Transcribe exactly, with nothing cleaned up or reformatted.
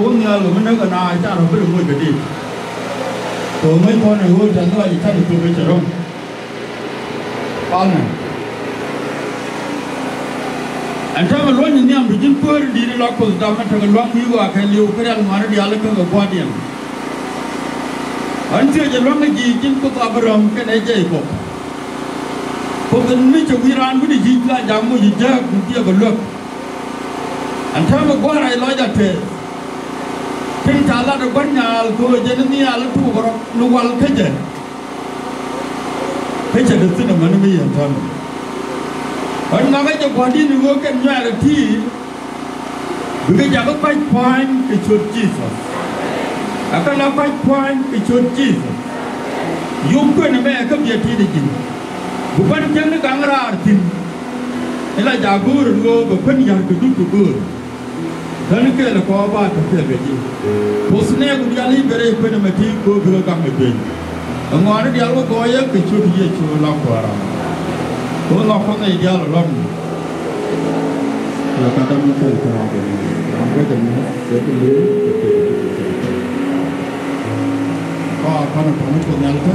Wä nhial kɛ mi näk kɛ naath ca rɔ bi rɛ moc kɛ dit. Kɛ ɣöö ŋäc kɔn ɛ ɣöö tɛ̈th lɔaac ɛ ca̱n ɛ thok ɛ cɛ ro̱ŋ. Palnɛ. Ɛn täämɛ luɔ̱ny in nhiam ti ji̱n kuäär in di̱i̱t in la Kuoth dam, ɛn tekɛ lua̱ŋ wi̱i̱ ɣɔaa kɛɛliw kä rial ŋɔaani diaal kä kɛ gua̱a̱thdiɛn. Ɣän thiecɛ lua̱ŋ ɛ ji̱ ji̱n Kuoth Abraham kɛnɛ Jekɔb. Kuoth in mi cɛ wi̱i̱ raan wi̱cdɛ yic la ja̱a̱k moc jiääk mi diɛɛk kɛ luäk. Ɛn täämɛ gua̱a̱r a lɔc a tɛɛth. Tin ca lat ɛ gua̱n nyaal kɛ ɣöö jɛn in nhial ɛ tuɔɔk rɔ ni wal kä jɛ. Kä cɛ dee thi̱n amäni mi yɛn täämɛ. Ɣän ŋakä jɛ gua̱ndiɛn i̱ ɣöö kɛn nyuɛɛr ɛ ti̱i̱. Bikɛ jakä kɔ̱a̱c pua̱a̱ny kɛ ciöt Jesus. Ɛ kɛ la kɔ̱a̱c pua̱a̱ny kɛ ciöt Jesus. Yop kuën ɛmɛ kä biɛ ti̱i̱t ɛ ji̱n. Bi kuan cäŋ ni gaŋ raar thi̱n. Ila jaak go̱o̱r ɛn ɣöö bɛ kuän ya̱r kɛ dup ti go̱o̱r. Län kɛɛl ɛ kɔɔk ba te kɛɛl kɛ ji̱. Kuoth nɛɛku diaal i̱ ben rɛy kuën ɛmɛ ti kɛ ɣöö bikɛ gaŋ ɛ dueny. Ɛ ŋɔaani diaal wä gɔɔyä kɛ ciöt Yecu la Kuäär ram. Kɛ ɣöö nhɔk Kuoth nɛy diaal ɛlɔ̱ŋ. Kɛ ɣöö ka dam ni kɛɛl kɛ ram kɛ ni ram kɛ jɛ ni kɛ kɛ ni kɛ kɛ kɛ kɛ. Kɔaar kɔn ɛ kɔn ni Kuoth Nhial kä.